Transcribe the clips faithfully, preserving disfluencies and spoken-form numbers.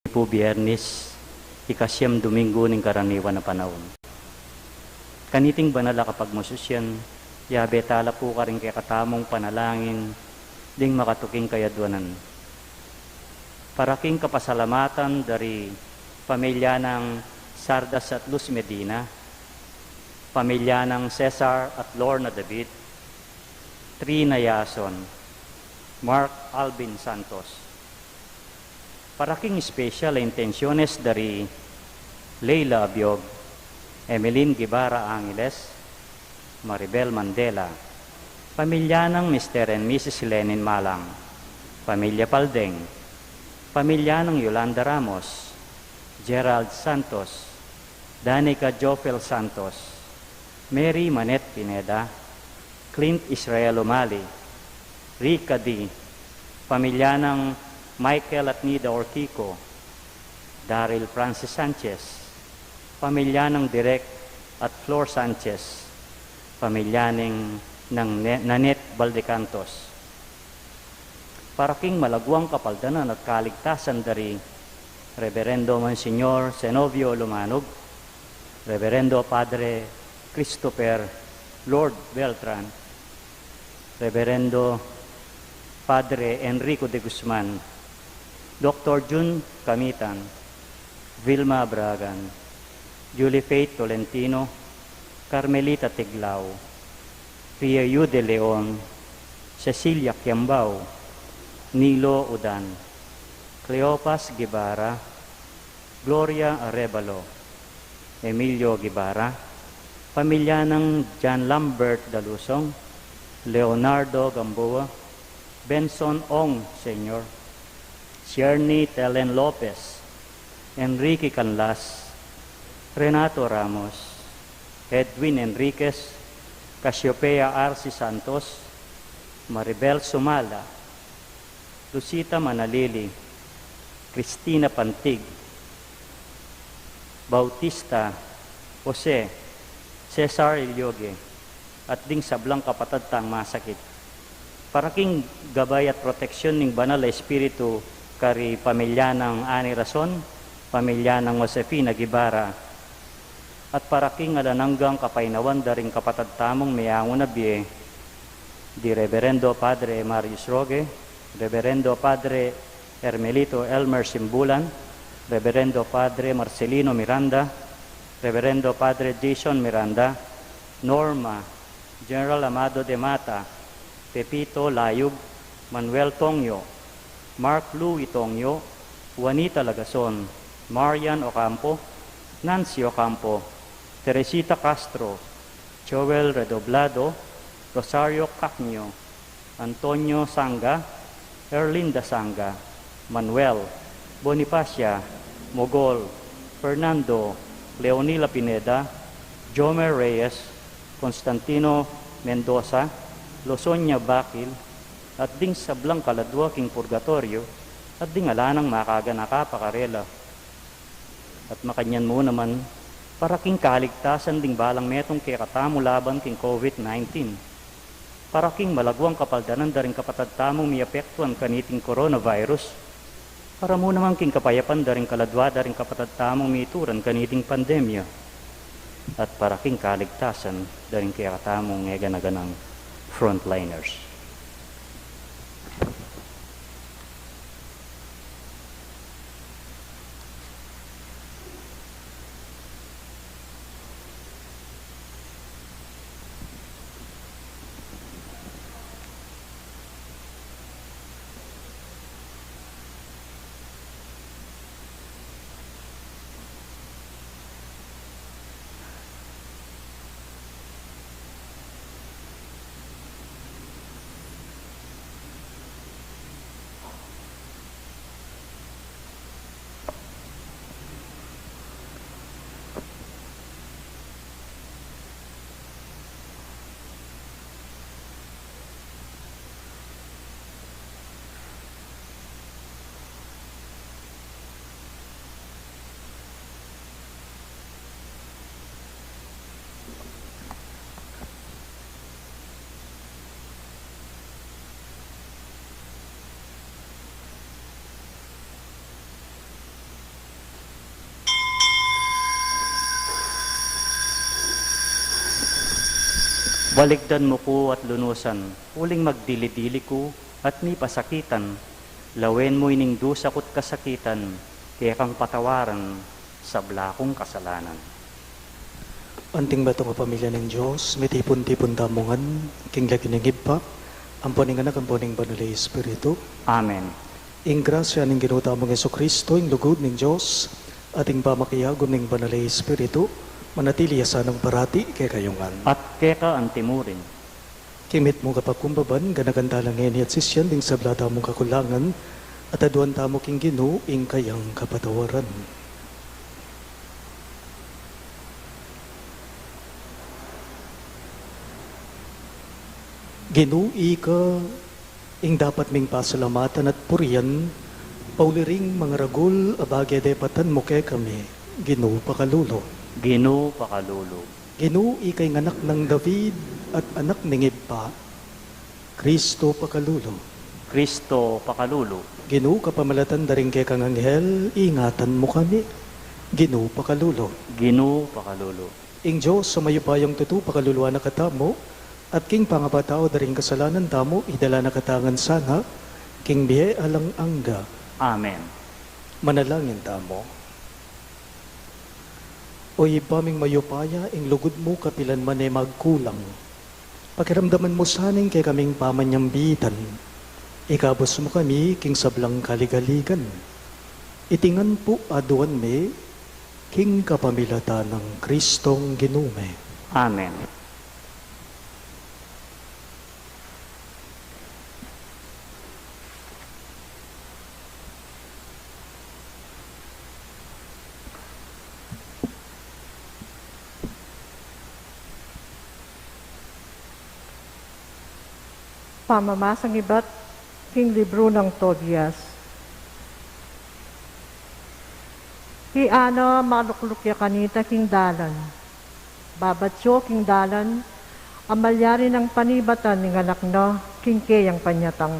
Pu Biernis, ikasiam Domingo ning karaniwan a panaun. Kaniting banal a kapagmususyan, yabe tala pu karing kekatamung panalangin ding makatuking kayadwanan. Para king kapasalamatan dari pamilya nang Sardas at Luz Medina, pamilya nang Cesar at Lorna David, Trina Yason, Mark Alvin Santos. Para king special a intenciones dari Leila Abiog, Emeline Guevara Angeles, Maribel Mandela, pamilya nang Mister and Missus Lenin Malang, pamilya Paldeng, pamilya nang Yolanda Ramos, Gerald Santos, Danica Jofel Santos, Mary Manette Pineda, Clint Israel Umali, Rica D, pamilya nang Michael at Nida Orquico, Daryl Francis Sanchez, pamilya nang Direk at Flor Sanchez, pamilya ning nang Ne-, Nanette Valdecantos. Para king malaguang kapaldanan at kaligtasan dari Reverendo Monsignor Zenobio Lumanog, Reverendo Padre Christopher Lord Beltran, Reverendo Padre Enrico de Guzman, Doctor Jun Camitan, Vilma Abragan, Julie Faith Tolentino, Carmelita Tiglao, Ria Yu de Leon, Cecilia Kiambao, Nilo Udan, Cleopas Guevara, Gloria Arevalo, Emilio Guevara, pamilya nang John Lambert Dalusong, Leonardo Gamboa, Benson Ong Senior, Shierny Telen Lopez, Enrique Canlas, Renato Ramos, Edwin Enriquez, Casiopea Arce Santos, Maribel Sumala, Lucita Manalili, Cristina Pantig, Bautista, Jose, Cesar Iliogue, at ding sablang kapatad tang masakit. Para king gabay at proteksyon ning Banal a Espiritu kari pamilya nang Ani Rason, pamilya nang Josefina Guevara, at para king alang anggang kapaynawan da ring kapatad tamung meangu na bie, di Reverendo Padre Marius Roque, Reverendo Padre Hermelito Elmer Simbulan, Reverendo Padre Marcelino Miranda, Reverendo Padre Jason Miranda, Norma, General Amado de Mata, Pepito Layug, Manuel Tongyo, Mark Louis Tongyo, Juanita Lagason, Marian Ocampo, Nancy Ocampo, Teresita Castro, Joel Redoblado, Rosario Cacnio, Antonio Sanga, Erlinda Sanga, Manuel, Bonifacia, Mogol, Fernando, Leonila Pineda, Jomer Reyes, Constantino Mendoza, Lozonia Bakil, at ding sablang kaladua king purgatoryo, at ding ala nang makaganaka pa karela. At makanyan mu naman, para king kaligtasan ding balang metung kekatamu laban king COVID nineteen. Para king malaguang kapaldanan da ring kapatad tamung miapektuan kaniting coronavirus. Para mu naman king kapayapan da ring kaladua da ring kapatad tamung mituran kaniting pandemya. At para king kaligtasan da ring kekatamung eganaganang frontliners. Balikdan mu ku at lunusan, uling magdili-dili ku at mipasakitan, lawen mu ining dusa ku't kasakitan, kekang patawaran, sabla kung kasalanan. Anting metung a pamilya ning Dios, mitipun-tipun tamu ngan king lagyu ning Ibpa, ampo ning Anak, ampo ning Banal a Espiritu. Amen. Ing grasya ning Ginu tamung Jesucristo, ing lugud ning Dios, at ing pamakiagum ning Banal a Espiritu, manatili ya sanang parati kekayu ngan. At keka antimurin. King mitmung kapagkumbaban, ganakan tala ngeni at sisian ding sabla tamung kakulangan, at aduan tamu king Ginu ing kayang kapatawaran. Ginu, ika ing dapat ming pasalamatan at purian, pauli ring mangaragul a bage depatan mu kekami, Ginu pakalulu. Ginu pakalulu. Ginu, ika ing Anak nang David at Anak ning Ibpa, Kristo pakalulu. Kristo pakalulu. Ginu, kapamilatan da ring kekang anghel, ingatan mu kami, Ginu pakalulu. Ginu pakalulu. Ing Dios a mayupayang tutu pakaluluan na katamu, at king pangapatawad da ring kasalanan tamu, idala na katamu ngan sana king bie alang angga. Amen. Manalangin tamu. O Ibpa ming mayupaya, ing lugud mu kapilan man e magkulang. Pakiramdaman mu sana ing kekaming pamanyambitan. Ikabus mu kami king sablang kaligaligan. Iti ngan pu aduan mi king kapamilatan nang Kristong Ginu mi. Amen. Pamamasang ibat king libru nang Tobias. Hi Ana malukluk ya kanita king dalan. Babatyo king dalan, a malyari nang panibatan ing anak na king keyang panyatang.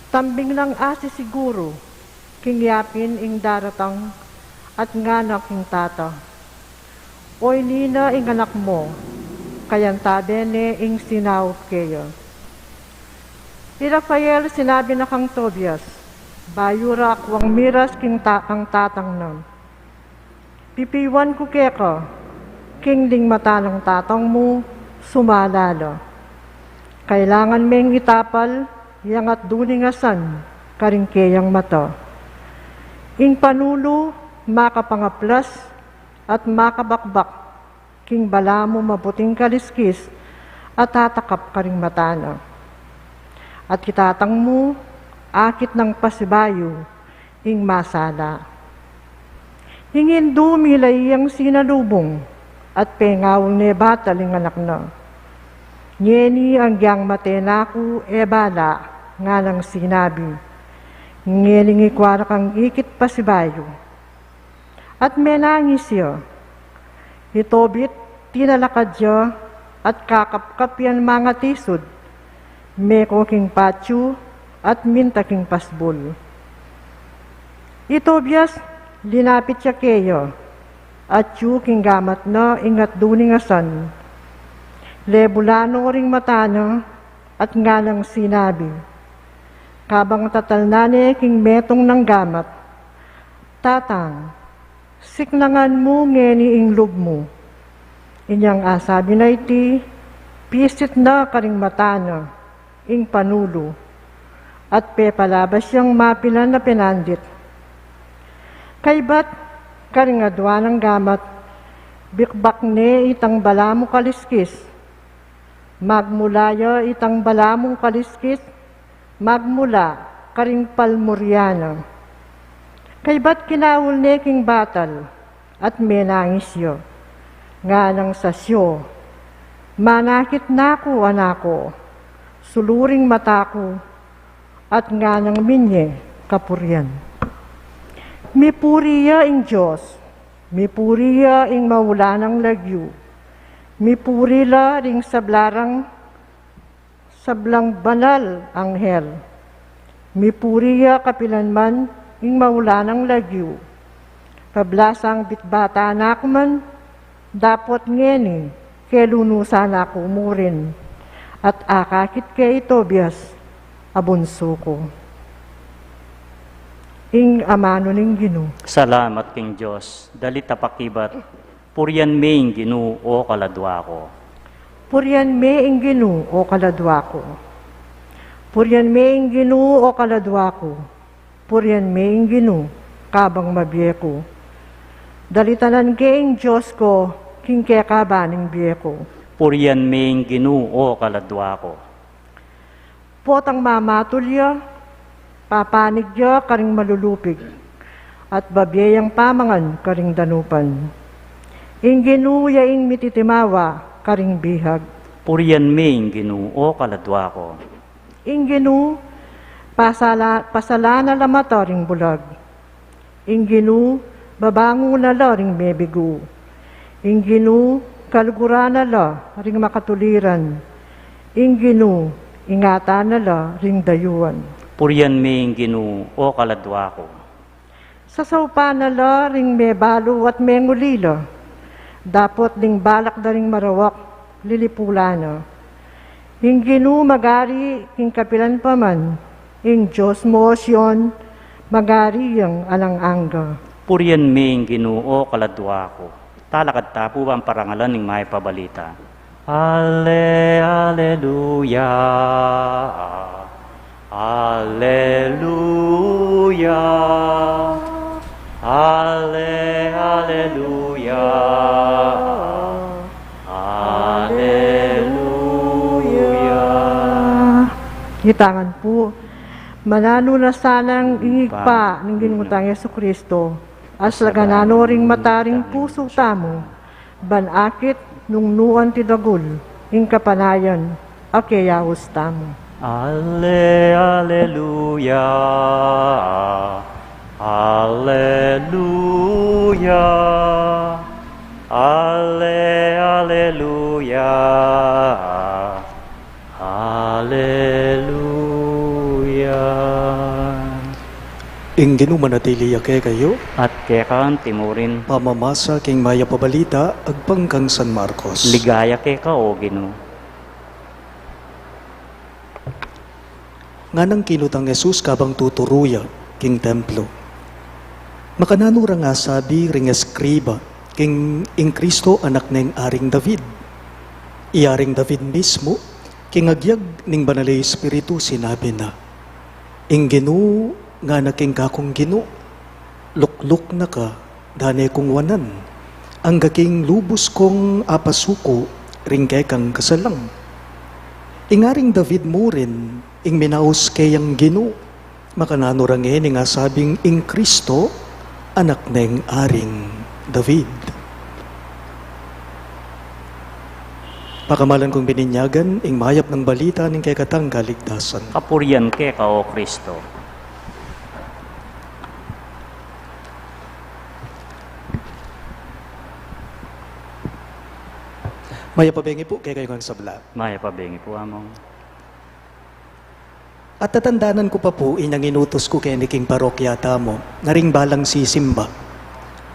Tambing nang asisiguru king yapin ing daratang at ngana king tata, "Oyni na ing anak mu, kayantabe ne ing sinaup keya." I Rafael sinabi na kang Tobias, "Bayu ra akwang miras king ta-, kang tatang na. Pipiyuan ku keka, king ding mata nang tatang mu, sumala la. Kailangan meng itapal yang atdu ning asan karing keyang mata. Ing panulu makapangaplas at makabakbak king balamu maputing kaliskis a tatakap karing mata na. At i tatang mu, akit nang pasibayu ing masala. Ing indu milai yang sinalubung at pengaul ne batal ing anak na. Ngeni agyang mate na ku e bala," nganang sinabi. Ngeni ikwa ra kang ikit pasibayu. At menangis ya. I Tobit tinalakad ya at kakapkap yang mangatisud, meko king patyu at minta king pasbul. I Tobias linapit ya keya, atyu king gamat na ing atdu ning asan. Lebulan no ring mata na at nganang sinabi, kabang tatalnan ne king metung nang gamat, "Tatang, siknangan mu ngeni ing lub mu." Inyang asabi na iti, pisit na karing mata na ing panulu at pepalabas yang mapilan a penandit. Kaybat karing adua nang gamat, bikbak ne itang balamu kaliskis. Magmula ya itang balamu kaliskis, magmula karing palmurya na. Kaybat kinaul ne king batal at menangis ya. Nganang sasyo, "Manakit na ku, anak ku, sulu ring mata ku," at nganang minye kapurian. Mipuri ya ing Dios, mipuri ya ing maula nang lagyu, mipuri la ring sabla rang sablang banal anghel. Mipuri ya kapilan man ing maula nang lagyu. Pablasang bitbata na ku man, dapot ngeni, Kelunusan na ku murin, at akakit ke i Tobias a bunsu ku. Ing amanu ning Ginu. Salamat king Dios. Dalit a pakibat. Purian me ing Ginu, o kaladua ku. Purian me ing Ginu, o kaladua ku. Purian me ing Ginu, o kaladua ku. Purian me ing Ginu, kabang mabie ku. Dalitanan ke ing Dios ku king kekaba ning bie ku. Purian me ing Ginu, o kaladua ku. Potang mamatul ya, papanig ya karing malulupig, at babie yang pamangan karing danupan. Ing Ginu ya ing mititimawa karing bihag. Purian me ing Ginu, o kaladua ku. Ing Ginu, pasala-, pasalan na la mata ring bulag. Ing Ginu, babangun na la ring mebigu. Ing Ginu, kaluguran na la ring makatuliran. Ing Ginu, ingatan na la ring dayuan. Purian me ing Ginu, o kaladua ku. Sasaupan na la ring mebalu at mengulila. Dapot ding balak da ring marawak, lilipulan na. Ing Ginu magari king kapilan pa man, ing Dios mu, o Sion, magari yang alang angga. Purian me ing Ginu, o kaladua ku. Talakad ta pu ban parangalan ing Mayap a Balita. Ale, aleluya. Aleluya. Ale, aleluya. Aleluya. Itangan pu, mananu na sanang ing Ibpa ning Ginu tang Jesucristo, aslagan na no ring mata ring pusu tamu, ban akit nung nuan ti dagul ing kapanayan a keyaus tamu. Ale, aleluya. Aleluya. Ale, aleluya. Aleluya. Ing Ginu manatili ya kekayu. At keka mu rin. Pamamasa king Mayap a Balita agpang kang San Marcos. Ligaya keka, o Ginu. Nganang kinutang Jesus kabang tuturu ya king templo. Makananu rang asabi ring eskriba king ing Kristo anak neng Aring David? I Aring David mismu, king agyag ning Banal a Espiritu, sinabi na, "Ing Ginu ngana king kakung Ginu, lukluk na ka, dane kung wanan, angga king lubus kung apasuku ring kekang kasalang." Ing Aring David mu rin ing minaus keyang Ginu, makananu rang e ning asabing ing Kristo, anak neng Aring David. Pakamalan kung bininyagan, ing mayap nang balita ning kekatang kaligtasan. Kapurian keka, o Kristo. Mayap a bengi pu kekayu ngan sabla. Mayap a bengi pu, Among. Atatandanan ku pa pu inyang inutus ku keni king parokya tamu, na ring balang sisimba,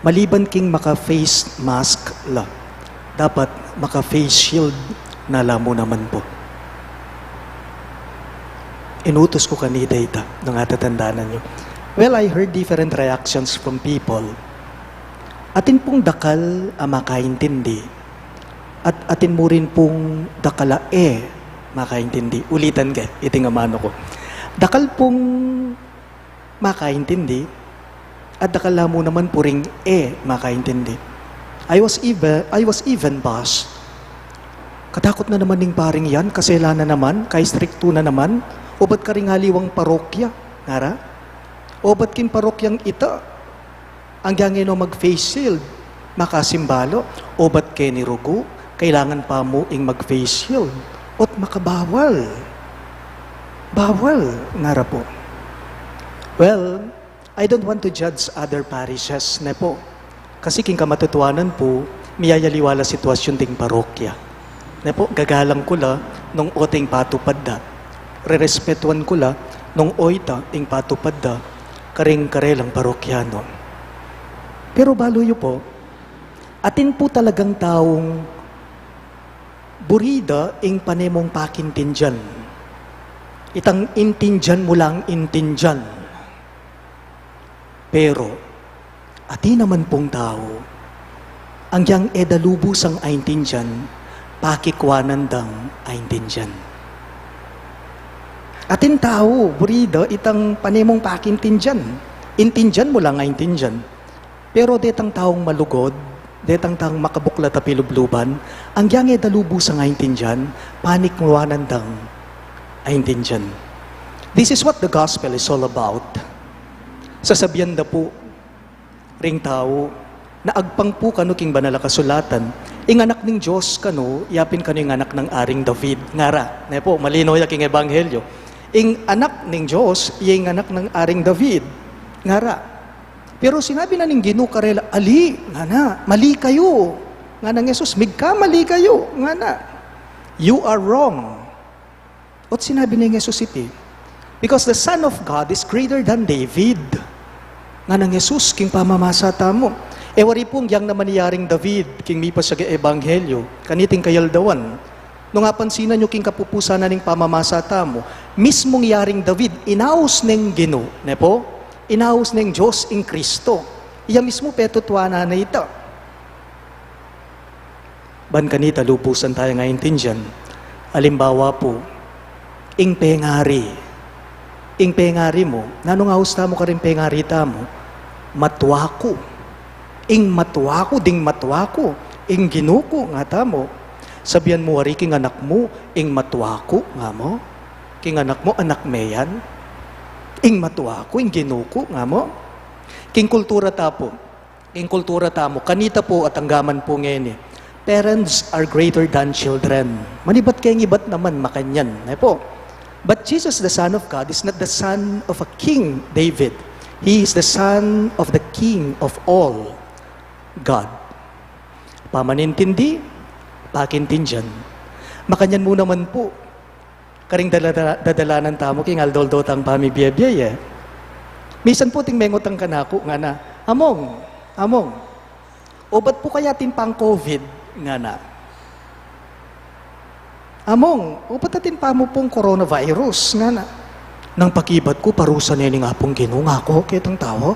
maliban king maka-face mask la, dapat maka-face shield na la mu naman pu. Inutus ku kanita ita, nung atatandanan yu. Well, I heard different reactions from people. Atin pung dakal a makaintindi, at atin mu rin pung dakal a e makaintindi. Ulitan ke, iti ing amanu ku. Dakal pung makaintindi, at dakal la mu naman pu ring e makaintindi. I was even, I was even bashed. Katakut na naman ning paring yan, kasela na naman, kaistriktu na naman, obat karing aliwang parokya, ngara? Obat king parokyang ita, anggang e no mag-face shield, makasimba la, obat keni rugu, kailangan pa mu ing mag-face shield. Ot makabawal. Bawal, ngara pu. Well, I don't want to judge other parishes, ne pu. Kasi king kamatutuanan pu, miyayaliwa la sitwasyun ding parokya. Ne pu, gagalang ku la nung o te ing patupad da. Rerespetuan ku la nung o ita ing patupad da karing karelang parokyanu. Pero balu yu pu, atin pu talagang taung Buri da ing pane mung pakintindian. Itang intindian mu lang intindian. Pero, atin naman pung tau, agyang e da lubusang aintindian, pakikuanan dang aintindian. Atin tau, buri da itang pane mung pakintindian. Intindian mu lang aintindian. Pero detang taung malugud, detang taung makabuklat a pilubluban, agyang e da lubusang aintindian, pakikuanan dang aintindian. This is what the gospel is all about. Sasabian da pu ring tau, na agpang pu kanu king Banal a Kasulatan, ing anak ning Dios kanu, yapin kanu ing anak nang Aring David, ngara. Ne pu, malinaw ya king Ebanghelyo. Ing anak ning Dios, iya ing anak nang Aring David, ngara. Pero sinabi na ning Ginu karela, "Ali," ngana, "mali kayu." Ngana nang Jesus, "Migkamali kayu," ngana. "You are wrong." Ot sinabi nang Jesus iti, "Because the Son of God is greater than David." Ngana nang Jesus, king pamamasa tamu. E wari pung agyang naman i Aring David, king mipasiag a ebanghelyo, kaniting kayaldawan. Nung apansinan yu king kapupusan na ning pamamasa tamu, mismung i Aring David, inaus neng Ginu, ne pu? Inaus neng Dios ing Kristo. Iya mismu petutuanan na ita. Ban kanita lubusan taya ngan aintindian. Alimbawa pu, ing pengari. Ing pengari mu, nanung aus tamu karing pengari tamu? Matua ku. Ing matua ku, ding matua ku, ing Ginu ku, nga tamu. Sabian mu wari king anak mu, ing matua ku, nga mu? King anak mu, anak me yan? Ing matua ku, ing Ginu ku, nga mu? King kultura ta pu, ing kultura tamu, kanita pu at anggaman pu ngeni, parents are greater than children. Manibat keng ibat naman, makanyan, ne pu? But Jesus, the Son of God, is not the son of a King David. He is the son of the King of all, God. Pamanintindi, pakintindian. Makanyan mu naman pu, karing dala-, dadalanan tamu king aldo-aldo tang pamibie-bie, e. Misan pu ating mengutang kanaku, ngana, "Among, Among, obat pu kaya atin pang covid?" ngana. "Among, obat atin pa mu pung coronavirus?" ngana. Nang pakibat ku, "Parusa ne ning Apung Ginu," ngaku ketang tau.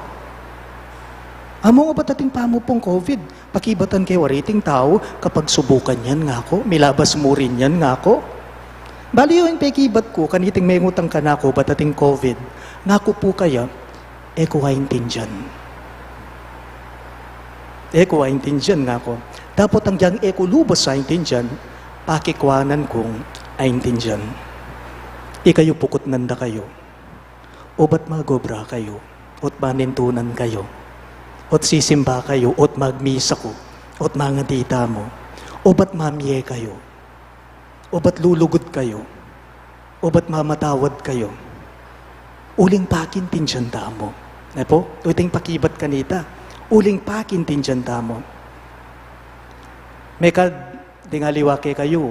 "Among, obat atin pa mu pung covid?" Pakibatan ke wari iting tau, kapagsubukan yan, ngaku, milabas mu rin yan, ngaku. Bale yu ing pekibat ku kaniting mengutang kanaku, "Obat atin covid?" Ngaku pu kaya, "E ku aintindian. E ku aintindian," ngaku. Dapot agyang e ku lubus aintindian, pakikuanan kung aintindian. Ikayu pukutnan da kayu. Obat magobra kayu, ot manintunan kayu, ot sisimba kayu, ot magmisa ku, ot mangadi tamu, obat mamie kayu, obat lulugud kayu, obat mamatawad kayu, uling pakintindian tamu. Ne pu? Iti ing pakibat kanita, uling pakintindian tamu. Mekad ding aliwa kekayu,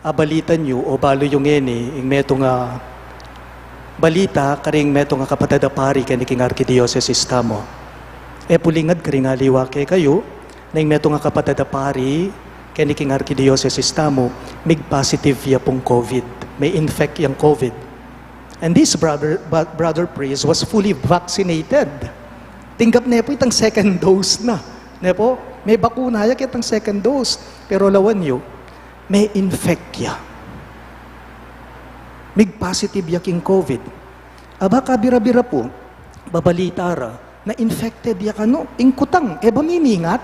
abalitan yu o balu yu ngeni ing metung a balita karing metung a kapatad a pari keni king arkidiosesis tamu. E pu lingad karing aliwa kekayu, na ing metung a kapatad a pari keni king arkidiosesis tamu, mig-positive ya pung covid. May-infect yang covid. And this brother, ba-, brother priest was fully vaccinated. Tinggap ne pu itang second dose na. Ne pu? May bakuna ya ketang second dose. Pero lawan yu, may-infect ya. Mig-positive ya king covid. Aba, kabira-bira pu, babalita ra na infected ya kanu. Ing kutang, e ba mimingat?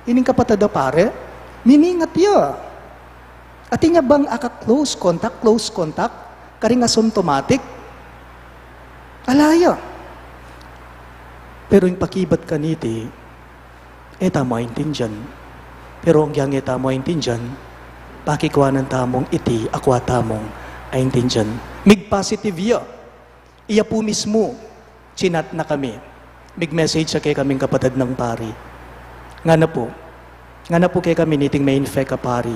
Ining kapatad a pari, mimingat ya. Atin ya bang aka-close contact, close contact karing asymptomatic? Ala ya. Pero ing pakibat kaniti, e tamu aintindian. Pero agyang e tamu aintindian, pakikuanan tamung iti a kua tamung aintindian. Mig-positive ya. Iya pu mismu, chinat na kami. Mig-message ya kekaming kapatad nang pari. Ngana pu, ngana pu kekami niting may-infect a pari.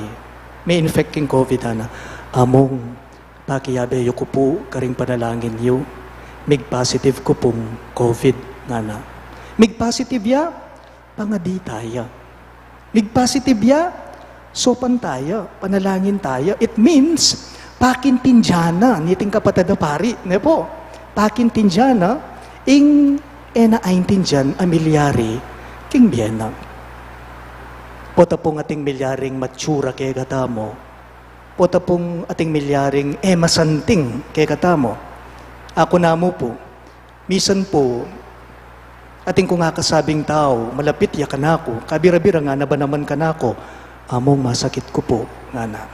May-infect king covid, ngana. "Among, pakiabe yu ku pu karing panalangin yu. Mig-positive ku pung covid," ngana. Mig-positive ya, pangadi taya. Mig-positive ya, Saupan taya, panalangin taya. It means, pakintindian na niting kapatad a pari, ne pu? Pakintindian na, ing e na aintindian a milyari king bie na. Pota pung ating milyaring matsura kekatamu, pota pung ating milyaring e masanting kekatamu. Aku namu pu, misan pu, atin kung akasabing tau, malapit ya kanaku, kabira-bira ngana ba naman kanaku, "Among, masakit ku pu," ngana.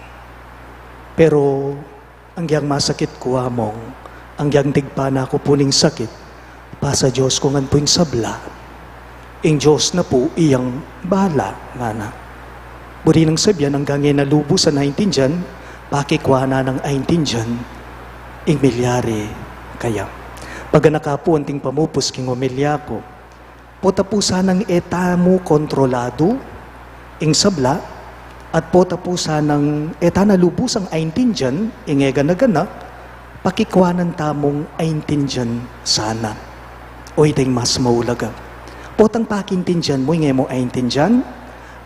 Pero, anggiyang masakit ku, Among, anggiyang tigpa na ku pu ning sakit, pasa Dios ku ngan pu ing sabla. Ing Dios na pu iyang bala, ngana. Buri nang sabian, anggang e na lubus a aintindian, pakikua na nang aintindian ing milyari kaya. Paganaka pu anting pamupus king homilya ku. Pota pu sanang e tamu kontroladu ing sabla, at pota pu sanang e ta na lubusang aintindian ing e gana-ganak, pakikuanan tamung aintindian sana. O, ita ing mas maulaga. Potang pakintindian mu ing e mu aintindian,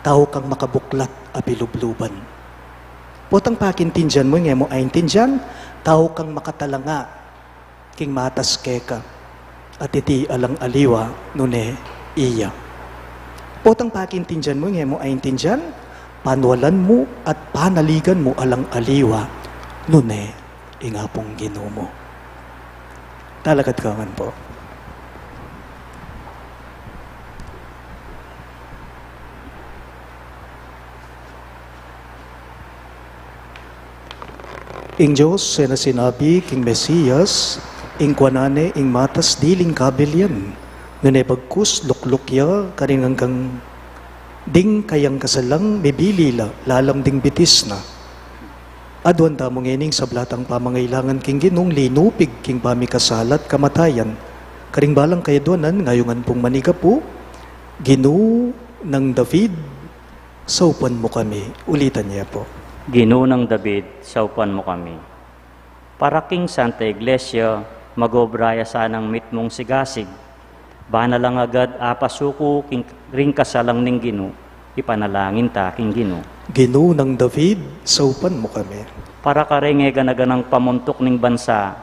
tau kang makabuklat a bilubluban. Potang pakintindian mu ing e mu aintindian, tau kang makatalanga king matas keka, at iti alang aliwa nune iya. Potang pakintindian mu ing e mu aintindian, panualan mu at panaligan mu alang aliwa nune ing Apung Ginu mu. Talakad ka ngan pu. Ing Dios e na sinabi king Mesias, ing kuanan ne ing matas diling kabilian, nune bagkus lukluk ya karing anggang ding kayang kasalang mibili la lalam ding bitis na. Aduan tamu ngeni ing sabla tang pamangailangan king Ginung linupig king pamikasala at kamatayan. Karing balang kayaduanan, ngayungan pung manigapu, Ginu nang David, saupan mu kami. Ulitan ye pu. Ginu nang David, saupan mu kami. Para king Santa Iglesia, mag-obra ya sanang mitmung sigasig. Bana lang agad apasuku king, ring kasalang ning Ginu, ipanalangin ta king Ginu. Ginu nang David, saupan mu kami. Para karing e gana-ganang pamuntuk ning bansa,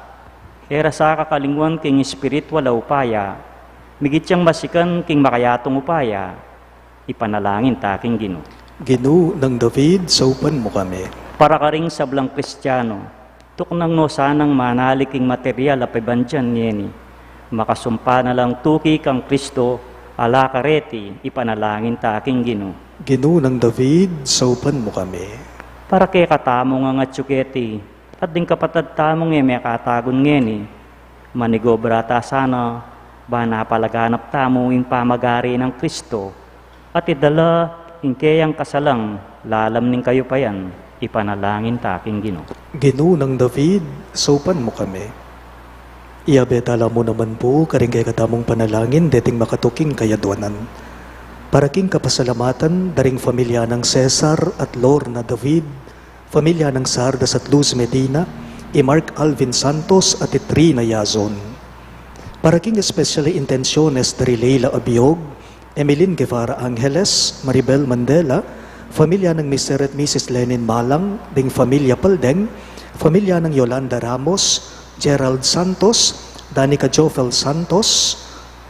e ra sa kakalingwan king espiritual a upaya, migit yang masikan king makayatung upaya, ipanalangin ta king Ginu. Ginu nang David, saupan mu kami. Para karing sablang Kristiano, tuknang no sanang manali king material a pibandian ngeni, makasumpa na lang tuki kang Kristo, ala kareti, ipanalangin ta king Ginu. Ginu nang David, saupan mu kami. Para kekatamu ngan atyu keti, at ding kapatad tamung e mekatagun ngeni, manigobra ta sana, bana palaganap tamu ing pamagari nang Kristo, at idala ing keyang kasalang lalam ning kayupayan, ipanalangin ta king Ginu. Ginu nang David, saupan mu kami. Iabe tala mu naman pu karing kekatamung panalangin deting makatuking kayaduanan. Para king kapasalamatan da ring familia nang Cesar at Lorna David, familia nang Sardas at Luz Medina, i Mark Alvin Santos at i Trina Yazon. Para king especial a intensiones da ri Leila Abiog, Emeline Guevara Angeles, Maribel Mandela, familia nang Mister at Missus Lenin Malang, ding familia Paldeng, familia nang Yolanda Ramos, Gerald Santos, Danica Jofel Santos,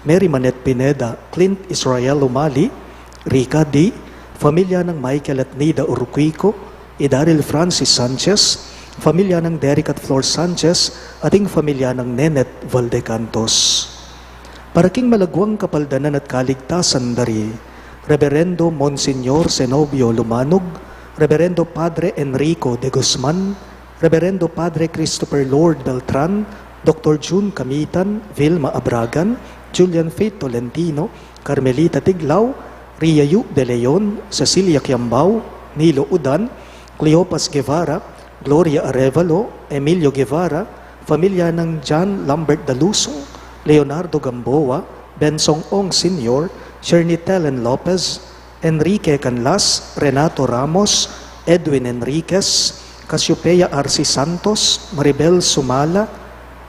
Mary Manette Pineda, Clint Israel Umali, Rica D, familia nang Michael at Nida Urquico, i Daryl Francis Sanchez, familia nang Derek at Flor Sanchez, at ing familia nang Nenet Valdecantos. Para king malaguang kapaldanan at kaligtasan da ri Reberendo Monsignor Zenobio Lumanog, Reberendo Padre Enrico de Guzman, Reberendo Padre Christopher Lord Beltran, Doktor Jun Camitan, Vilma Abragan, Julian Faith Tolentino, Carmelita Tiglao, Ria Yu de Leon, Cecilia Kiambao, Nilo Udan, Cleopas Guevara, Gloria Arevalo, Emilio Guevara, familia nang John Lambert Dalusong, Leonardo Gamboa, Bensong Ong Senior, Shernitelen Lopez, Enrique Canlas, Renato Ramos, Edwin Enriquez, Cassiopeia Arce Santos, Maribel Sumala,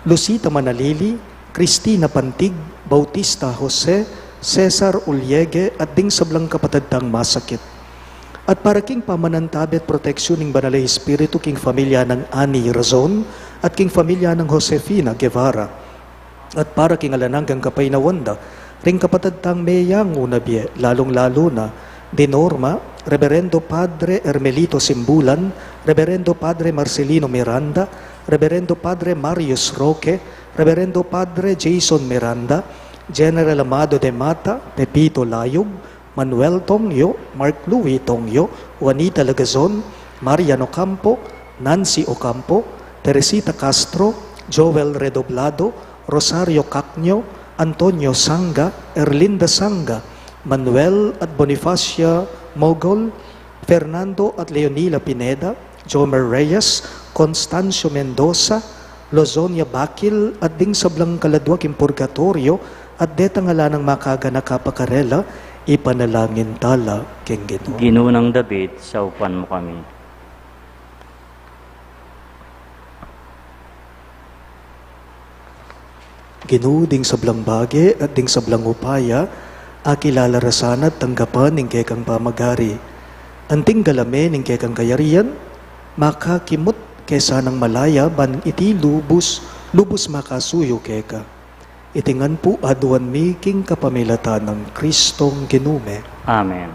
Lucita Manalili, Cristina Pantig, Bautista Jose, Cesar Uliege, at ding sablang kapatad tang masakit. At para king pamanantabe at proteksyon ning Banal a Espiritu king familia nang Ani Razon at king familia nang Josefina Guevara, at para king alang anggang kapaynawan da ring kapatad tang meyangu na bie, lalung-lalu na di Norma, Reberendo Padre Hermelito Simbulan, Reberendo Padre Marcelino Miranda, Reberendo Padre Marius Roque, Reberendo Padre Jason Miranda, General Amado de Mata, Pepito Layog, Manuel Tongyo, Mark Louis Tongyo, Juanita Lagazon, Marian Ocampo, Nancy Ocampo, Teresita Castro, Joel Redoblado, Rosario Cacño, Antonio Sanga, Erlinda Sanga, Manuel at Bonifacia Mogol, Fernando at Leonila Pineda, Jomer Reyes, Constancio Mendoza, Lozonia Bakil, at ding sablang kaladua king purgatoryo, at detang ala nang makaganaka pa karela, ipanalangin tala king Ginu. Ginu nang David, saupan mu kami. Ginu, ding sablang bage at ding sablang upaya, akilala ra sana at tanggapan ning kekang pamagari. Anting galame ning kekang kayarian, makakimut ke sanang malaya ban iti lubus, lubus makasuyu keka. Iti ngan pu aduan mi king kapamilatan nang Kristong Ginu mi. Amen.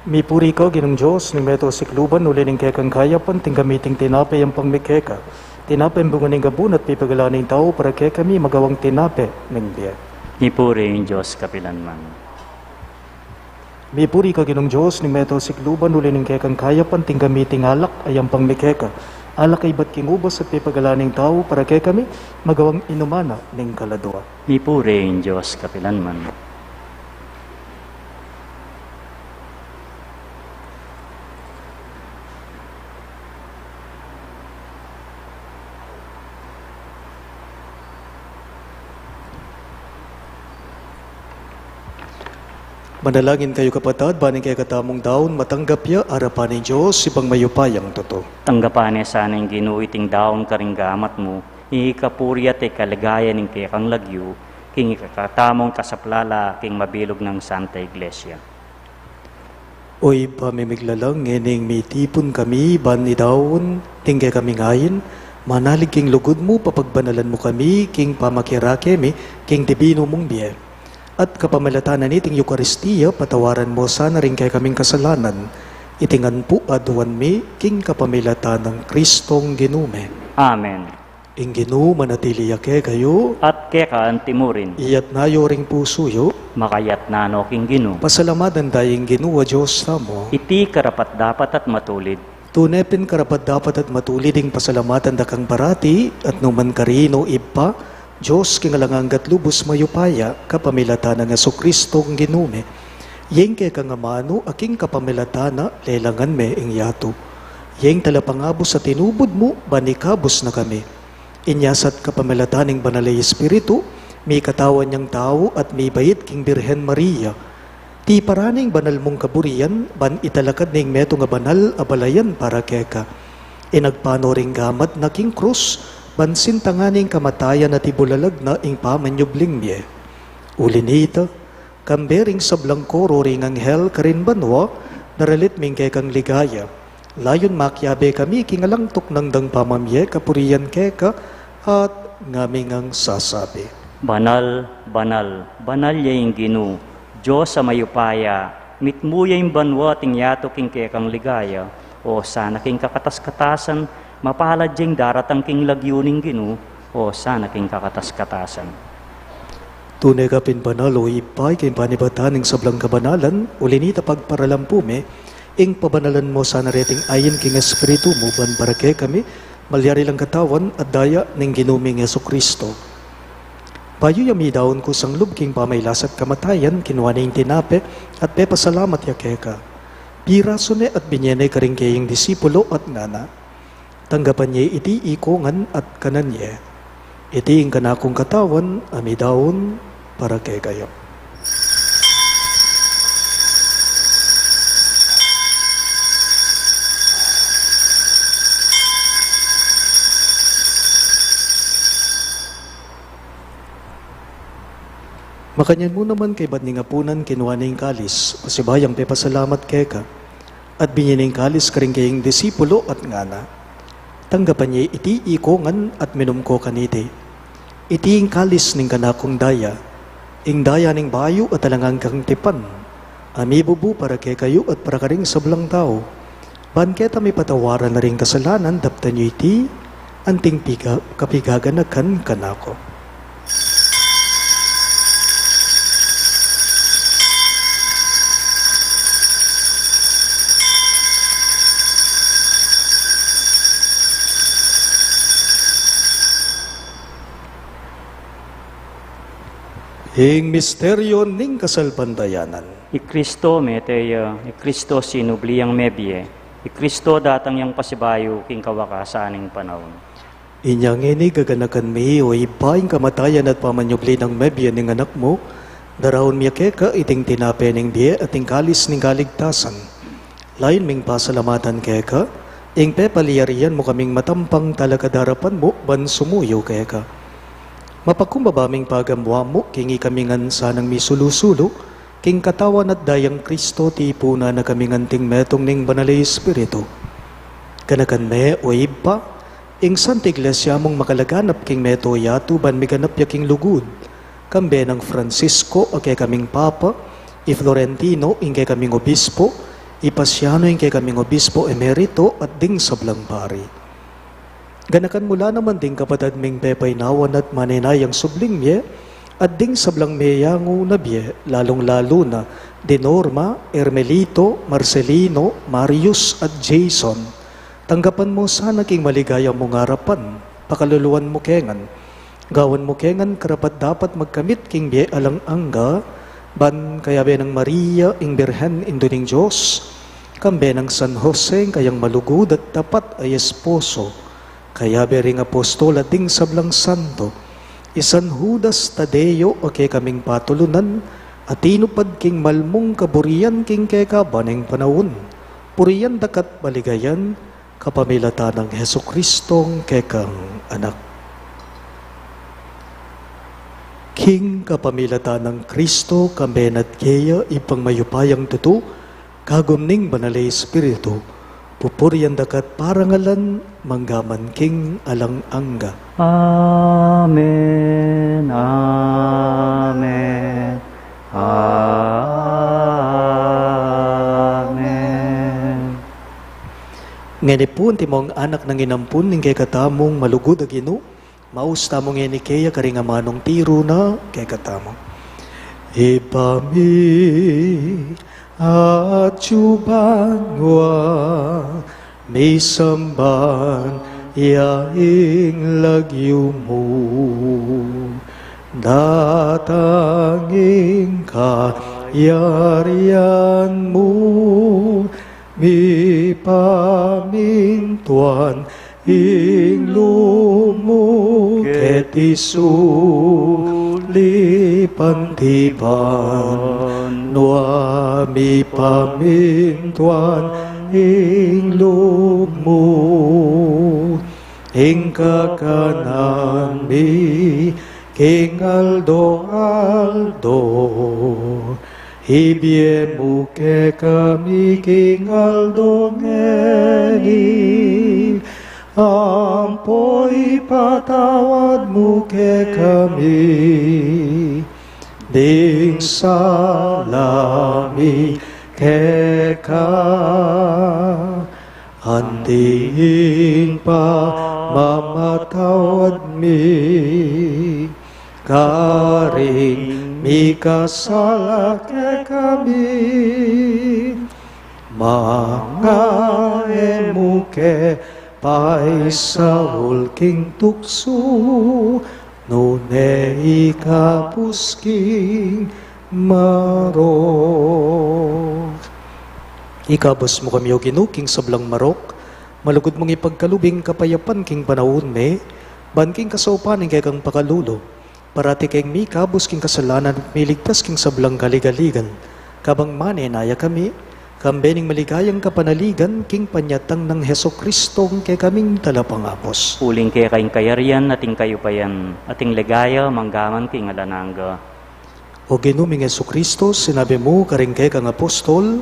Mipuri ka, Ginung Dios ning meto sikluban, uli ning kekang kayapan tinggap mi iting tinape a yampang mi keka. Tinape a bunga ning gabun at pipagalan ning tau para kekami magawang tinape ning bie. Mipuri ing Dios kapilanman. Mipuri ka, Ginung Dios ning meto sikluban, uli ning kekang kayapan tinggap mi iting alak a yampang mi keka. Alak a ibat king ubas at pipagalan ning tau para kekami magawang inuman na ning kaladua. Mipuri ing Dios kapilanman. Manalangin kayu, kapatad, ban ing kekatamung daun matanggap ya arapan ning Dios, Ibpang mayupayang tutu. Tanggapan na sana ning Ginu iting daun karing gamat mu, ing ikapuri at ikaligaya ning kekang lagyu, king ikatamung kasaplalan king mabilug nang Santa Iglesia. O Ibpa ming miglalang, ngening mitipun kami ban idaun ding kekaming ain, manalig king lugud mu, papagbanalan mu kami king pamakirake mi king dibinu mung bie. At kapamilatan na niting Eukaristia, patawaran mu sana ring kekaming kasalanan. Iti ngan pu aduan mi king kapamilatan nang Kristong Ginu mi. Amen. Ing Ginu manatili ya kekayu. At keka anti mu rin. Iyatas yu ring pusu yu. Makayatas no king Ginu. Pasalamatan da ing Ginu a Dios tamu. Iti karapat-dapat at matulid. Tune pin karapat-dapat at matulid ing pasalamatan da kang parati, at nukarin man, o Ibpa, Dios king alang angga at lubus mayupaya, kapamilatan nang Jesucristo ing Ginu mi. Ing kekang amanu a king kapamilatan na lelangan me ing yatu. Ing talapangabus a tinubud mu, ban ikabus na kami. Inya sa kapamilatan ning Banal a Espiritu, mikatawan yang tau at mibait king Birhen Maria. Tiparan ing banal mung kaburian, ban italakad ning metung a banal a balayan para keka. Inagpang no ring gamat na king krus, ban sintangan ing kamatayan at ibulalag na ing pamanyubling mie. Uli nita, kambe ring sablang koro ring anghel karin banua, daralit mi ing kekang ligaya. Layun makiabe kami king alang tuknang dang pamamie kapurian keka, at ngami ngang sasabi: Banal, banal, banal ya ing Ginu, Dios a mayupaya, mitmu ya ing banua at ing yatu king kekang ligaya. Osana king kakatas-katasan, mapalad ya ing daratang king lagyu ning Ginu, osana king kakatas-katasan. Tune ka pin banal, o Ibpa, king panibatan ning sablang kabanalan, uli nita pagparalan pu mi, Ing pabanalan mu sana reting ain king Espiritu mu ban para kekami malyari lang Katawan at Daya ning Ginu ming Jesucristo. Bayu ya midaun ku sanglub king pamailas at kamatayan, kinua ne ing tinape at pepasalamat ya keka. Pirasu ne at binye ne karing keyang disipulo at ngana: Tanggapan ye iti ikongan at kanan ye. Iti ing kanakung Katawan a midaun para kekayu. Makanyan mu naman kaybat ning apunan, kinua ne ing kalis, pasibayung pepasalamat keka, at binye ne ing kalis karing keyang disipulo at ngana: Tanggapan ye iti ikongan at minum ko kaniti. Iti ing kalis ning kanakung daya, ing daya ning bayu at alang anggang tipan, a mibubu para kekayu at para karing sablang tau. Ban keta mipatawaran na ring kasalanan, daptan yu iti anting piga-, kapigaganakan kanaku. Ing misteryu ning kasalpantayanan. I Kristo mete ya, i Kristo sinubli yang mebie, i Kristo datang yang pasibayu king kawakasan ning panaun. Inya ngeni gaganakan mi, o Ibpa, ing kamatayan at pamanyubli nang mebie ning Anak mu, daraun mi keka iting tinape ning bie at ing kalis ning kaligtasan. Layun ming pasalamatan keka ing pepalyarian mu kaming matampang talakad arapan mu ban sumuyu keka. Mapakumbaba ming pagamuan mu king ikami ngan sanang misulu-sulu king Katawan at Dayang Kristo, tipunan na kaming anting metung ning Banal a Espiritu. Ganakan me, o Ibpa, ing Santa Iglesia mung makalaganap king meto yatu ban miganap ya king lugud, kambe nang Francisco a kekaming Papa, i Florentino ing kekaming Obispo, i Pasiano ing kekaming Obispo Emerito, at ding sablang pari. Ganakan mu la naman ding kapatad ming pepainawan at manenayang subling mie, at ding sablang meyangu na bie, lalung-lalu na di Norma, Hermelito, Marcelino, Marius, at Jason. Tanggapan mu sana king maligaya mung arapan, pakaluluan mu ke ngan. Gawan mu ke ngan karapat-dapat magkamit king bie alang angga, ban kayabe nang Maria ing Birhen, Indu ning Dios, kambe nang San Jose ing kayang malugud at tapat a esposo, kayabe ring apostol at ding sablang santo, i San Judas Tadeo a kekaming patulunan, a tinupad king malmung kaburian king kekaban ning panaun. Purian da ka at maligayan, kapamilatan nang Jesucristong kekang Anak. King kapamilatan nang Kristo, kambe na at keya, Ibpang mayupayang tutu, kagum ning Banal a Espiritu, pupurian da ka at parangalan, mangga man king alang angga. Amen, amen, amen. Ngeni pu, antimong anak nang inampun ning kekatamung malugud a Ginu, maus tamu ngeni keya karing amanung tiru na kekatamu. Ibpa mi, atsu ka banua, misamban ya ing lagyu mu, datang ing kayarian mu, mipamintuan ing lub mu keti sulip anti banua. Mipamintuan ing lub mu, ing kakanan mi king aldo-aldo, ibie mu kekami king aldo ngeni, ampo ipatawad mu kekami ding sala mi keka, anti ing pamamatawad mi karing mikasala kekami. Pangae mu ke paisaul king tuksu, nune ikabus king marok. Ikabus mu kami, O Ginu, king sablang marok, malugud mung ipagkalub ing kapayapan king panaun mi, ban king kasaupan ning kekang pakalulu, parati keng mikabus king kasalanan at miligtas king sablang kaligaligan. Kabang manenaya kami, kambe ning maligayang kapanaligan king panyatang nang Jesucristo, ing kekaming talapangabus. Uling keka ing kayarian at ing kayupayan, at ing ligaya manggaman king alang angga. O Ginu ming Jesucristo, sinabi mu karing kekang apostol,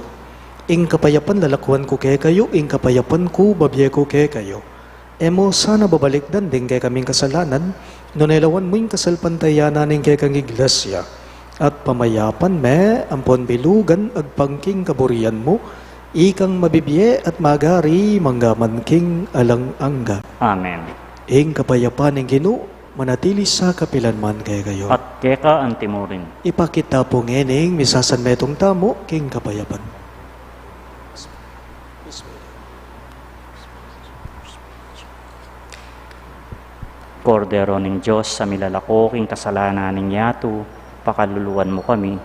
ing kapayapan lalakwan ku kekayu, ing kapayapan ku babie ku kekayu. E mu sana babalikdan ding kekaming kasalanan, nune lawan mu ing kasalpantayanan ning kekang iglesia, at pamayapan me ampon bilugan agpang king kaburian mu, ikang mabibie at magari manggaman king alang angga. Amen. Ing kapayapan ning Ginu manatili sa kapilan man kekayu. At keka antimurin. Ipakit ta pu ngening misasanmetung tamu king kapayapan. Kordero ning Dios, a milalako king kasalanan ning yatu, pakaluluan mu kami.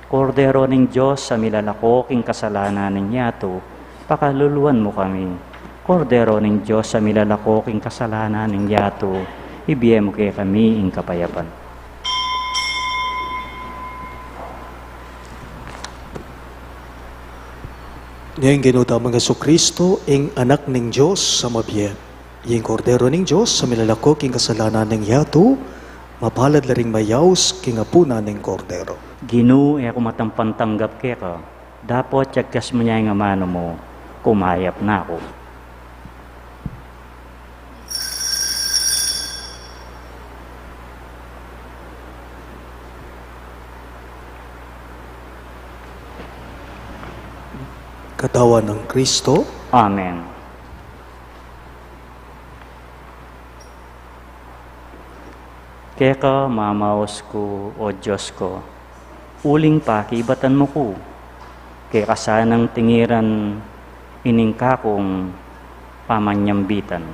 Kordero ning Dios, a milalako king kasalanan ning yatu, pakaluluan mu kami. Kordero ning Dios, a milalako king kasalanan ning yatu, ibie mu kekami ing kapayapan. Ning Ginu tamung Jesucristo, ing Anak ning Dios a mabie. Ing Kordero ning Dios a milalako king kasalanan ning yatu, mapalad la ring mayaus king apunan ning Kordero. Ginu, e ku matampan tanggap keka, dapot yagkas mu ne ing amanu mu, kumayap na ku. Katawan nang Kristo. Amen. Keka mamaus ku, O Dios ku, uling pakibatan mu ku, keka sanang tingiran ining kakung pamanyambitan.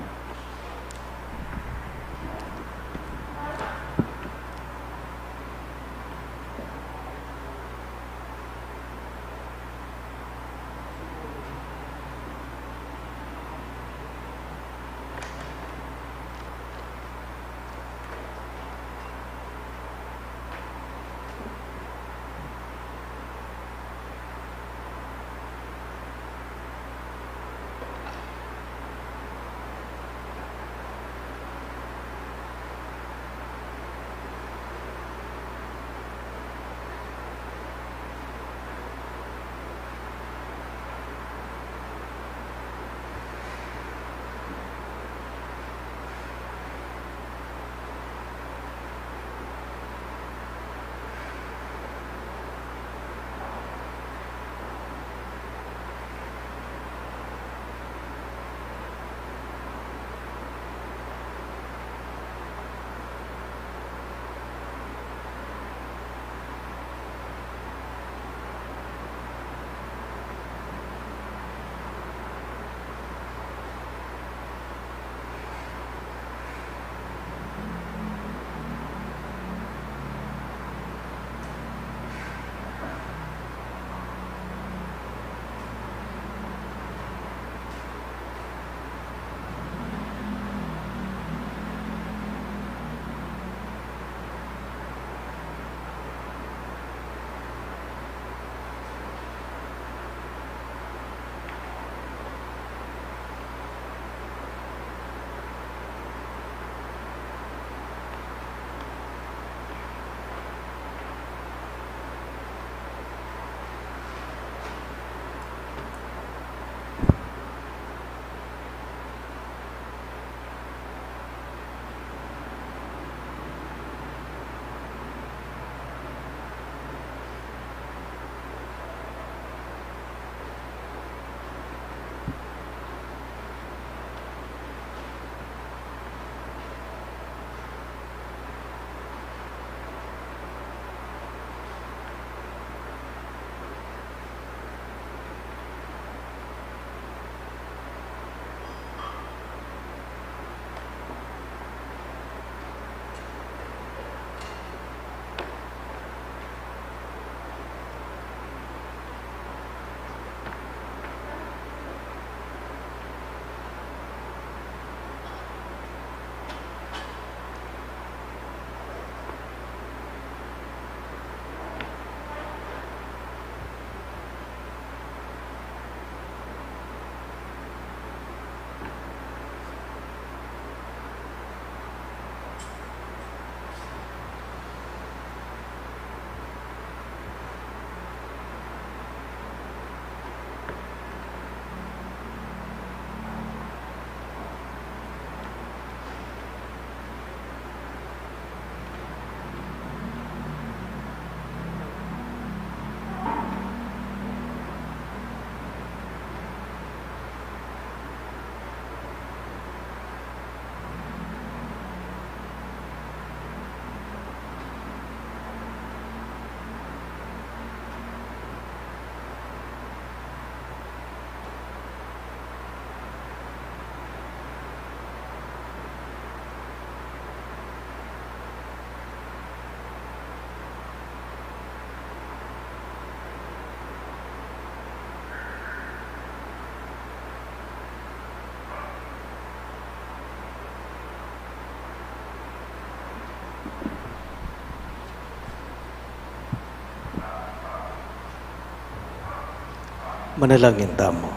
Manalangin tamu.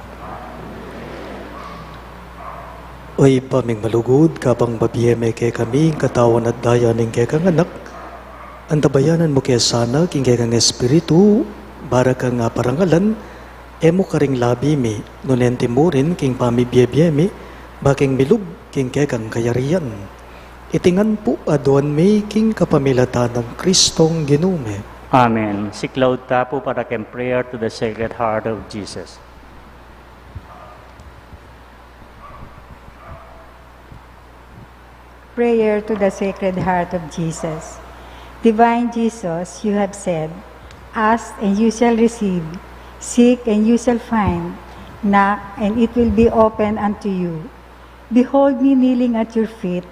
O Ibpa ming malugud, kabang bibie me kekami ing katawan at daya ning kekang Anak, antabayanan mu ke sana king kekang Espiritu, para kang parangalan, e mu karing labi mi, nune anti mu rin king pamibie-bie mi, bakeng milub king kekang kayarian. Iti ngan pu aduan mi king kapamilatan nang Kristong Ginu mi. Amen. Siklaud ta pu para keng prayer to the Sacred Heart of Jesus. Prayer to the Sacred Heart of Jesus. Divine Jesus, you have said, "Ask and you shall receive, seek and you shall find, knock and it will be opened unto you." Behold me kneeling at your feet,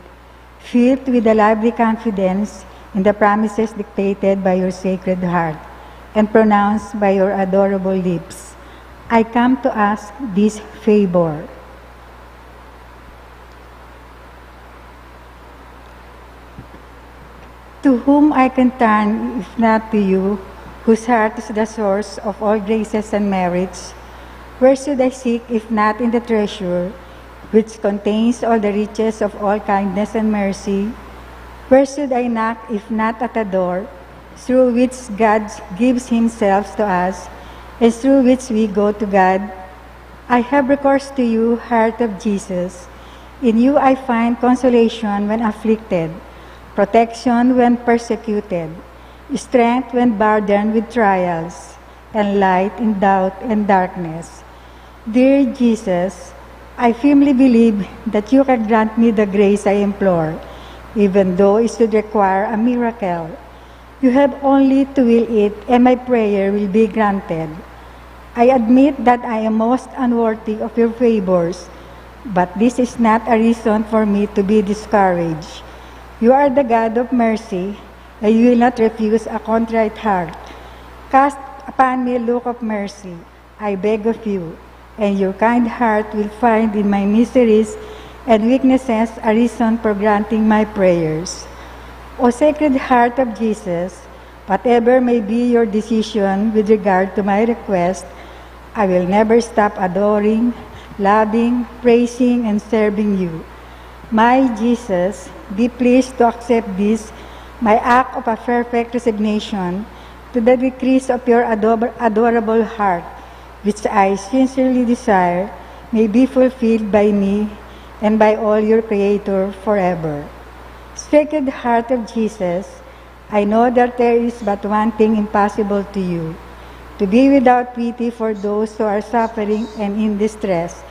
filled with a lively confidence in the promises dictated by your Sacred Heart and pronounced by your adorable lips. I come to ask this favor. To whom I can turn if not to you, whose heart is the source of all graces and merits? Where should I seek if not in the treasure which contains all the riches of all kindness and mercy? Where should I knock if not at the door through which God gives himself to us and through which we go to God? I have recourse to you, Heart of Jesus. In you I find consolation when afflicted, protection when persecuted, strength when burdened with trials, and light in doubt and darkness. Dear Jesus, I firmly believe that you can grant me the grace I implore, even though it should require a miracle. You have only to will it, and my prayer will be granted. I admit that I am most unworthy of your favors, but this is not a reason for me to be discouraged. You are the God of mercy, and you will not refuse a contrite heart. Cast upon me a look of mercy, I beg of you, and your kind heart will find in my miseries and weaknesses a reason for granting my prayers. O Sacred Heart of Jesus, whatever may be your decision with regard to my request, I will never stop adoring, loving, praising, and serving you. My Jesus, be pleased to accept this, my act of a perfect resignation to the decrees of your ador-, adorable heart, which I sincerely desire may be fulfilled by me and by all your Creator forever. Sacred Heart of Jesus, I know that there is but one thing impossible to you, to be without pity for those who are suffering and in distress.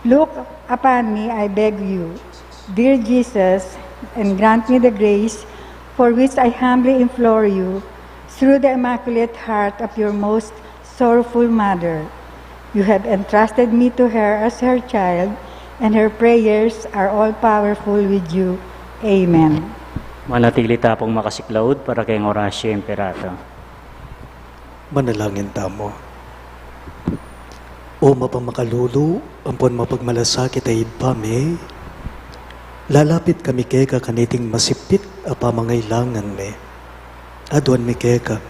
Look upon me, I beg you, dear Jesus, and grant me the grace for which I humbly implore you through the Immaculate Heart of your most sorrowful mother. You have entrusted me to her as her child, and her prayers are all powerful with you. Amen. Manatili ta pung makasiklaud para keng Oratio Imperata. Manalangin tamu. O mapamakalulu ampon mapagmalasakit a Ibpa mi, lalapit kami keka kaniting masipit a pamangailangan mi. Aduan mi keka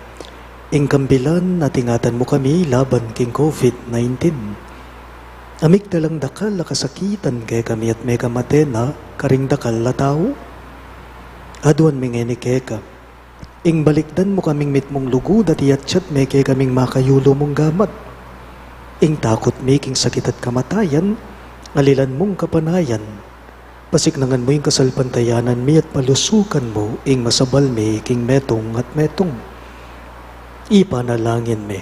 ing kambilan a ingatan mu kami laban king COVID nineteen. Amigdalang dakal a kasakitan kekami at mekamate na karing dakal a tau. Aduan mi ngeni keka ing balikdan mu kaming mitmung lugud at iyatyat me kekaming makayulu mung gamat. Ing takut mi king sakit at kamatayan, alilan mung kapanayan. Pasiknangan mu ing kasalpantayanan mi at palusukan mu ing masabal mi king metung at metung. Ipanalangin mi,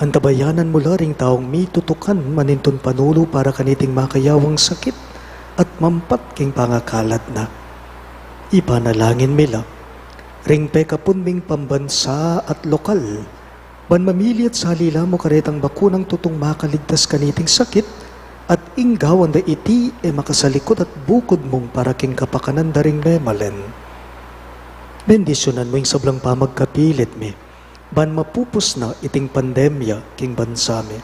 antabayanan mu la ring taung mitutukan manintun panulu para kaniting makayawang sakit at mampat king pangakalat na. Ipanalangin mi la ring pekapun ming pambansa at lokal, ban mamili at salila mu karetang bakunang tutung makaligtas kaniting sakit, at ing gawan da iti e makasalikut at bukud mung para king kapakanan da ring memalen. Bendisyunan mu ing sablang pamagkapilit mi, ban mapupus na iting pandemya king bansa mi.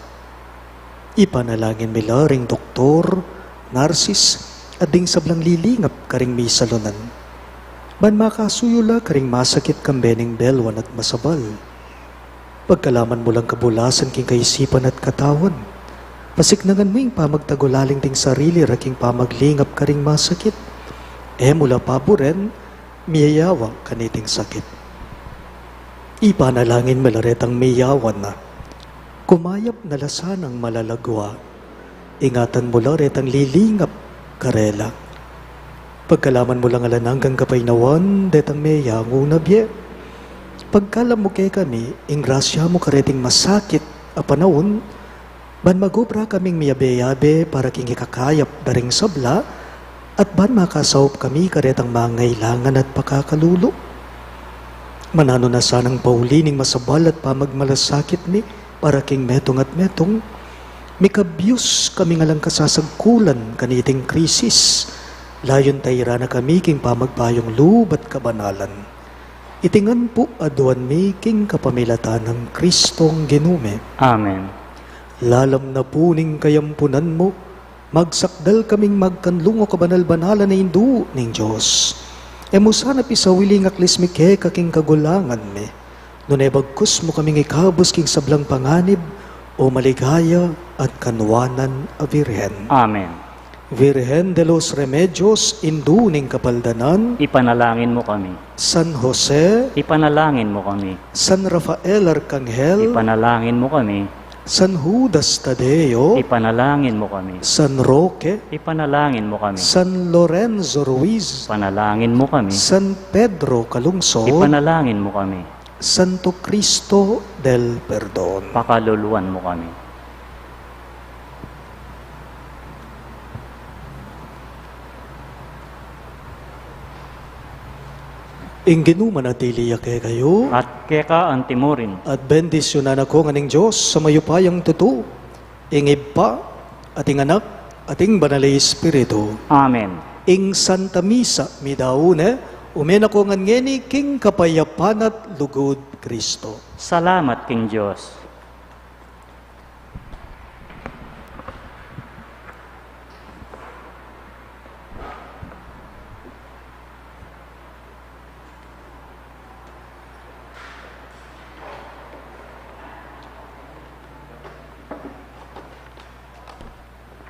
Ipanalangin mi la ring doktor, narsis, at ding sablang lilingap karing misalunan, ban makasuyu la karing masakit kambe ning belwan at masabal. Pagkalaman mu lang kabulasan king kaisipan at katawan. Pasiknangan mu ing pamagtagulaling ding sarili ra king pamaglingap karing masakit. E mu la paburen, miyayawa kaniting sakit. Ipanalangin mu la retang miyayawa na. Kumayap na la sanang malalagua. Ingatan mu la retang lilingap karela. Pagkalaman mu lang alang anggang kapaynawan detang meyangu na bie. Pagkalam mu kekami ing grasya mu kareting masakit a panaun, ban magobra kaming miyabe-yabe para king ikakayap da ring sabla, at ban makasaup kami karetang mangailangan at pakakalulu. Mananu na sanang pauli ning masabal at pamagmalasakit mi para king metung at metung, mikabyus kaming alang kasasagkulan kaniting krisis, layun tairan na kami king pamagpayung lub at kabanalan. Iti ngan pu aduan mi king kapamilatan nang Kristong Ginu mi. Amen. Lalam na pu ning kayampunan mu, magsakdal kaming magkanlung, o kabanal-banalan a Indu ning Dios. E mu sana pisawili ing aklis mi keka king kagulangan mi, nune bagkus mu kaming ikabus king sablang panganib, o maligaya at kanwanan a Virgen. Amen. Virgen de los Remedios, Indu ning Kapaldanan. Ipanalangin mu kami. San Jose. Ipanalangin mu kami. San Rafael Arcangel. Ipanalangin mu kami. San Judas Tadeo. Ipanalangin mu kami. San Roque. Ipanalangin mu kami. San Lorenzo Ruiz. Ipanalangin mu kami. San Pedro Calungsod. Ipanalangin mu kami. Santo Cristo del Perdon. Pakaluluan mu kami. Ing Ginu manatili ya kekayu. At keka antimurin. At bendisyunan na ko ngan ning Dios a mayupayang tutu, ing Ibpa, at ing Anak, at ing Banal a Espiritu. Amen. Ing Santa Misa midaun ne, ume na ko ngan ngeni king kapayapan at lugud Kristo. Salamat king Dios.